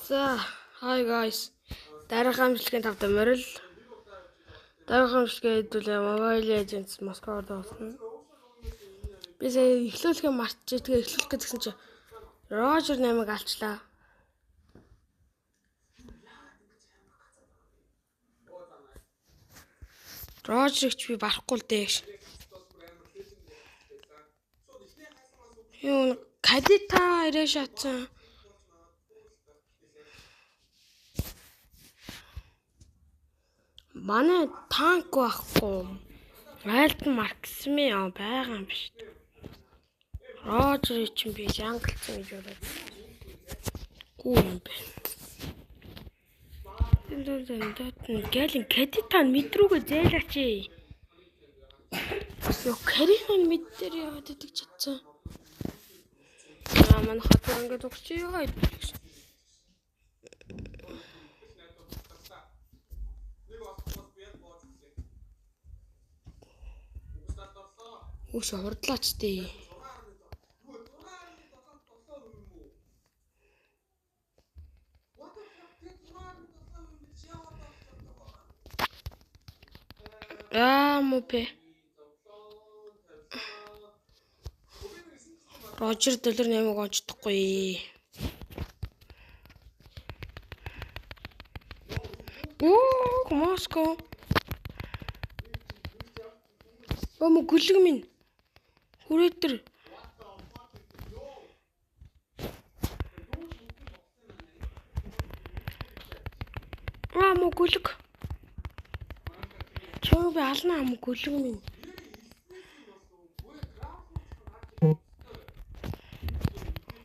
За, hi guys. Дараагийн бичлэгийн тавтай морил. Дараагийн бичлэгээ хэдүүлээ Mobile Legends Москваар тоглоно. Би сая эхлүүлэхээ мартчих. Тэгээ эхлүүлэх гэсэн чи Рожер 8-ыг алчлаа. Рожерыг ч би барахгүй л дээ. Юу Кадита ирээ шатсан. Манай танк байхгүй. Айлтан Марксми байгаа юм биш. Рожер чинь би жанглцсан гэж бодоод. Гүү юм бэ. Гэлэн Кадитан мэд рүүгээ зээлаач. Йоо, Карина мэд дээр яваад идэг чадсан. Аа, манай хатар ингээд угч ёо. Үш хурдлаач дээ. Аа, мөпэ. Рожер дэлгэр 8-ыг онцдохгүй. Оо, Москва. Оо, гүлэг минь. Хүрээ дээр. Аа, мө гүлэг. Чөө би ална ам гүлэг минь.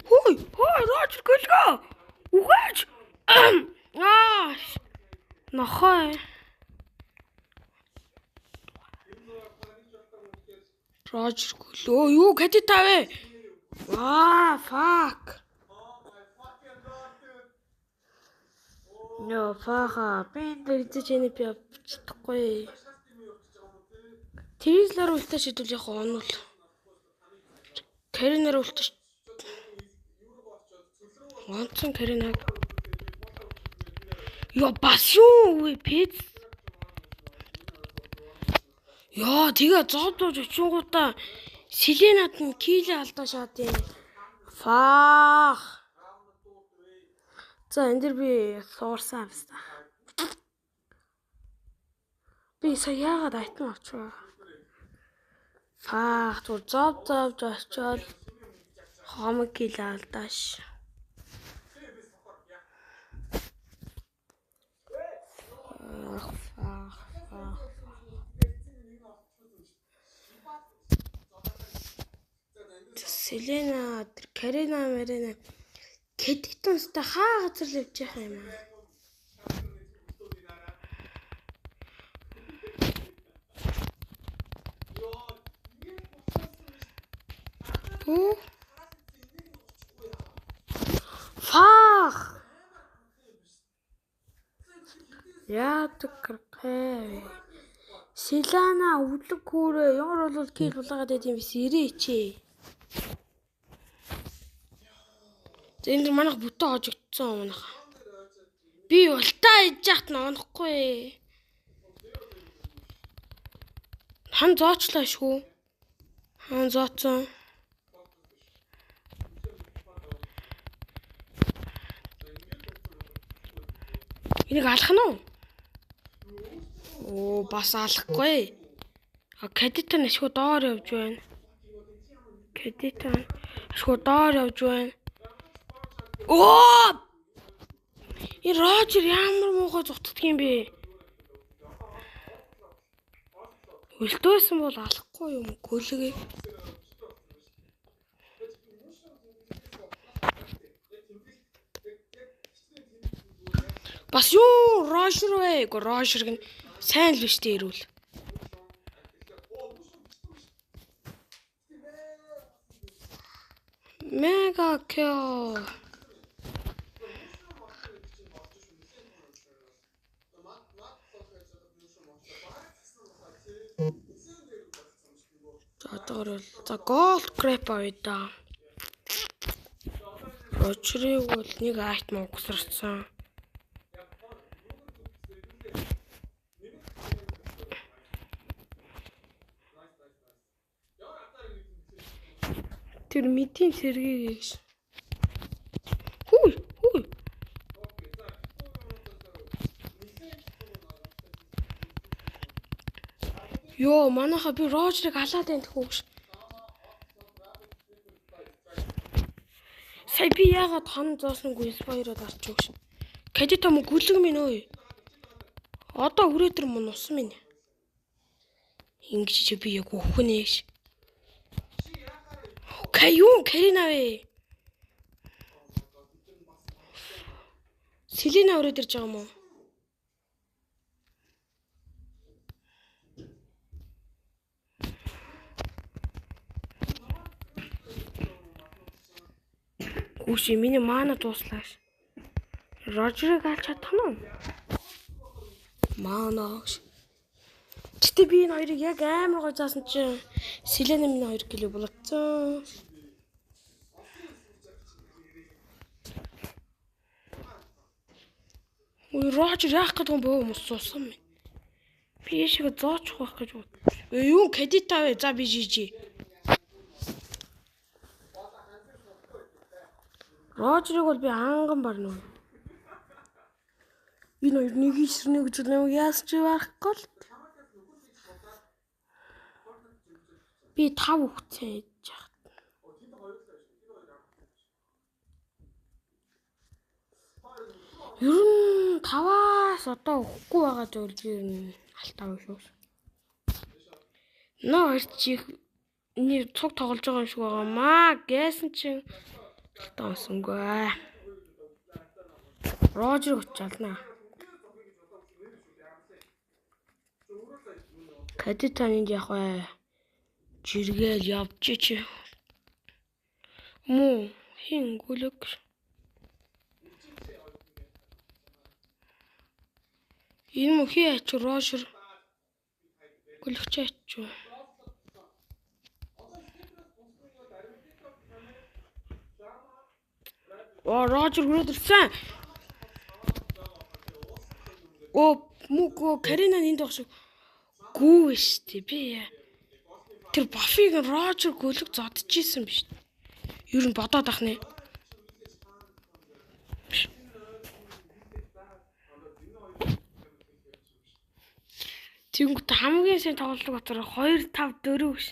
Хөөй, хөөй, Рожер гүлгөө. Үгээч. Аа. Нохой. Рожер гүлөө. Юу кадита вэ? Аа, fuck. Йоо, фаха. Би энэ дээр эзэж энэ би чадахгүй. Тэризлэр үлдээ шийдвэл яг онол. Каринаар үлдээ. Онцон Каринаг. Йоо, бас юу вэ? Пиц. Йоо, тэгээ зов зовж очингуудаа Селенад нь килээ алдаа шаад юм. Фах. За, энэ дэр би суурсан амста. Би сая яагаад айтан авчваа? Фах, түр зов зовж очиод хомог килээ алдааш. Фах, фах. Селена, Карина, Марина Кэдитонстай хаа газар л явж байгаа юм аа. Түү. Фах. Яадаг гэрхэ. Селена өвлөг хүүрээ ямар бол кил булаагаад байт юм биш ирээч. За энэ дэр манайх бүтэн хожигдсон манайх. Би ултаа иж яхад нь онохгүй. Хан зоочлоо шүү. Хан зооцсон. Энийг алах нь уу? Оо, бас алахгүй. А кадитан ашгүй доор явж байна. Кадитан ашгүй доор явж байна. Оо! Энэ Рожер ямар муухай зутдаг юм бэ? Өлтөөсөн бол алахгүй юм гүлгээ. Бас юу Рожер вэ? Гоо Рожер гэн сайн л биш дээ ирүүл. Мега килл. За одоогор бол за gold grab авъя да. Рожерыг бол нэг айтем угсарсан. Тэр мэдийн сэргийг гэж. Хүй, хүй. Йоо, манайха би Рожерыг алаад байна гэхүү. Сая би яагаад хан зоосонгүй инспайраад арч өгш. Кадита мө гүлэг минь өө. Одоо хүрээ тэр мөн усан минь. Ингэж чи би яг өхөнэ гэж. Каюун Карина вэ? Селена өрөөд ирж байгаа юм уу? Гүши миний мана дууслаа. Рожерыг алж чадах нь уу? Мана. Гэтэ би энэ хоёрыг яг амар гой заасан чинь Селена миний хоёр гэлээ булацсан. Ой, Рожер яах гэдэг юм бөө хүмүүс суусан минь. Би ийшээ зоочих байх гэж бод. Юу кредит авъя. За би жижи. Рожерыг бол би анган барна. Энэ хоёр нэг исрэнэ гэж нэг яасан ч барахгүй л. Би 5 өгцэн ээж яхад. Ер нь 5-аас одоо өгөхгүй байгаа зүйл би ер нь алтаа шүү. Нөө хоёр чих нэг цуг тоглож байгаа юм шиг байгаа маа гэсэн чинь алтаа онсонгүй. Рожер очиалнаа. Кадитаныг явах вэ? Жиргээл явж чи. Муу хин гүлэг. Энэ мө хий ач Рожер гүлэгч ач. Оо Рожер хүрээд ирсэн. Оо мүгөө Карина энд байх шиг гүү штэ би. Тэр бафыг Рожер гөлөг зодчихсэн биш. Ер нь бодоод ах нэ. Тэнгүүт хамгийн сайн тоглолт дотор 2 5 4 гэж.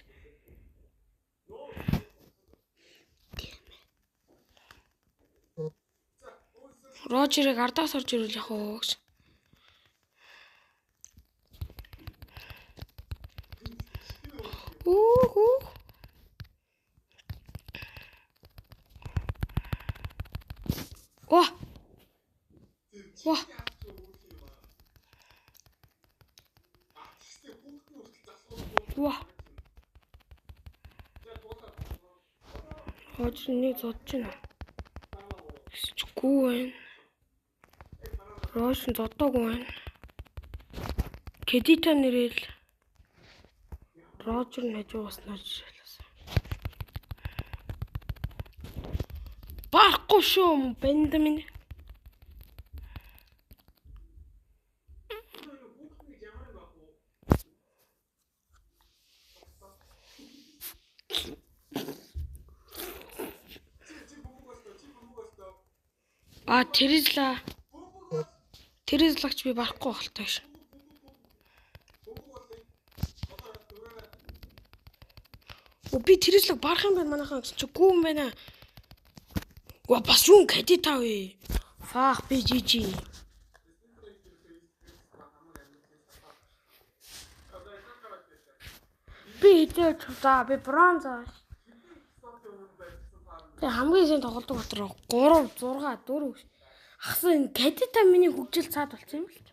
Рожерыг ардаас орж ирүүл явах уу гэж. Үхүү. О. О. Ва. Рожер нэг зодж байна. Гүү байна. Рожер зодоогүй байна. Кредита нэрэл Рожер нь хажуугаас нь орж ирлээ. Барахгүй шүү бэнд минь. А Тэризла Тэризлагч би барахгүй болтой ш. О би Тэризлаг барах юм байна манайхан гэсэн чи гүү юм байна. Ва бас юу кредит авъя. Фах би жижи. Би хэдэж за би бронз. Тэгээ хамгийн сайн тоглодог дотор 3 6 4 ахсан энэ кадета миний хөгжил цаад болсон юм л ч.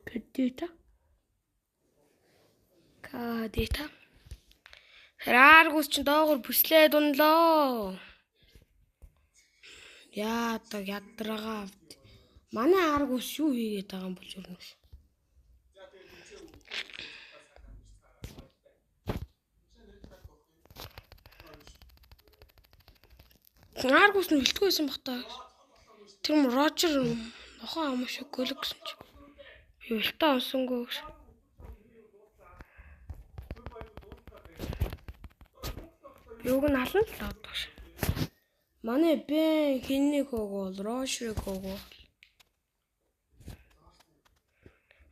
Кадета. Кадета. Харааргүйс чинь доогуур бүслээд унлоо. Яадаг ядрагаа авд. Манай аргүйс юу хийгээд байгаа юм бол юу нэ. Аргус нь бэлтгүй байсан бах та. Тэр юм Рожер нохоо ам шиг гөлөг гэсэн чи. Би бэлтээ онсонгүй гэж. Юуг нь алан л даа. Манай бэ хинний хөөгөл, Рожерыг хөөгөл.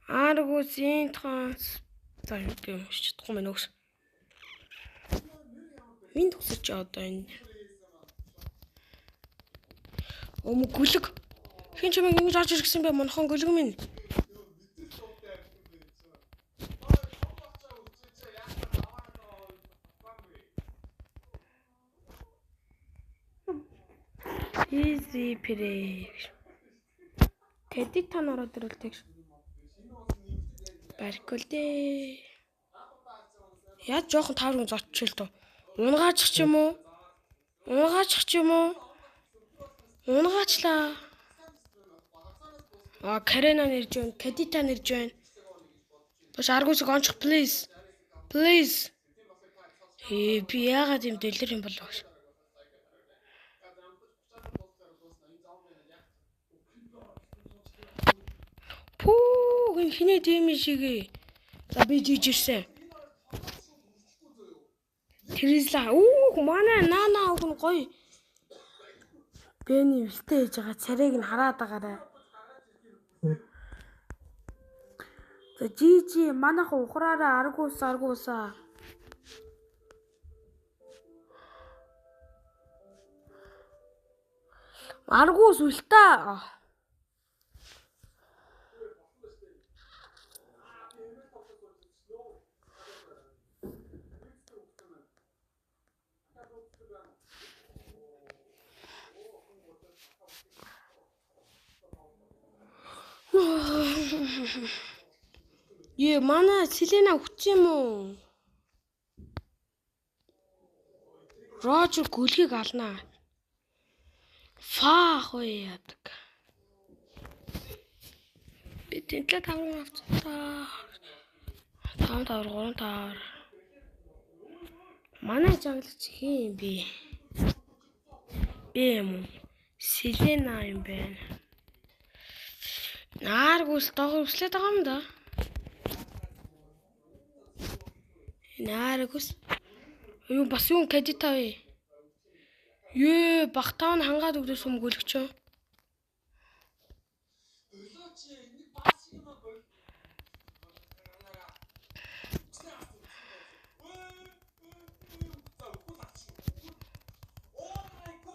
Аргус интранс за би уншиж чадахгүй мэн өгс. Минь тусаж одоо энэ. Өөм гүлэг. Хин чамайг ингэж орж ирсэн бэ? Монхон гүлэг минь. Easy play. Тэдий та ороод ирвэл тэгш. Барихгүй л дээ. Яаж жоохон тааврын зодчихъё л доо. Унгаачих ч юм уу? Унгаачих ч юм уу? Унгаачлаа. А Карена нэрж байна. Кадита нэрж байна. Баш Аргусыг ончих please. Please. Би яагаад юм дэлгэр юм болов гэж. Пүү энэ хиний тийм шигээ. За би жиж ирсэн. Тэризла. Үүх манай наана уг нь гоё. Бэний вэлтэй хийж байгаа царайг нь хараад байгаарай. За жижи манайх ухраараа аргус аргусаа. Аргус үлтаа. Е манай Селена хүч юм уу? Рожер гүлгийг алнаа. Фах уу яадаг. Би тэнтлээ таврын авцаа. 5 тавар 3 тавар. Манай жаглагч хин юм бэ? Би юм уу? Селена юм байна. Нааргүс доогоор өслөд байгаа юм да. Нааргүс. Юу бас юу кредит авъя. Ее багтаа нь хангаад өгдөөс юм гүлгчөө.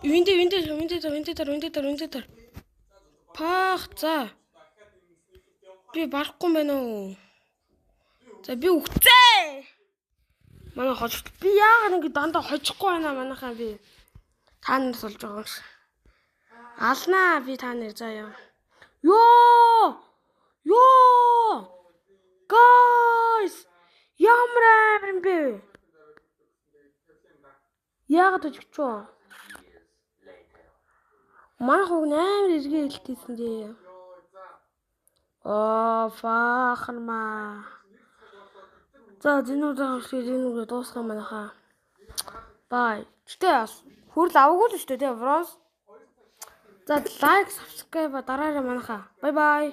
Виндэ виндэ виндэ виндэ виндэ виндэ виндэ. Пах за. Би барахгүй байна уу? За би үхцээ. Манай хожигт би яагаад ингэ дандаа хожихгүй байна манайхаа би. Та нар сулж байгаа юм шиг. Алнаа би та нар заа яа. Йоо! Йоо! Guys! Ямар амар юм бэ? Яагаад хожигчоо? Манай хүүг амар эргээ хэлтийсэн дээ. Аа, фахарма. За, энэ удаа хамтлаг энэ үгээ дуусгах юм байна. Bye. Гэтэ хүрл аваагүй л шүү дээ, бронз. За, лайк, subscribe дараарай манайхаа. Bye bye.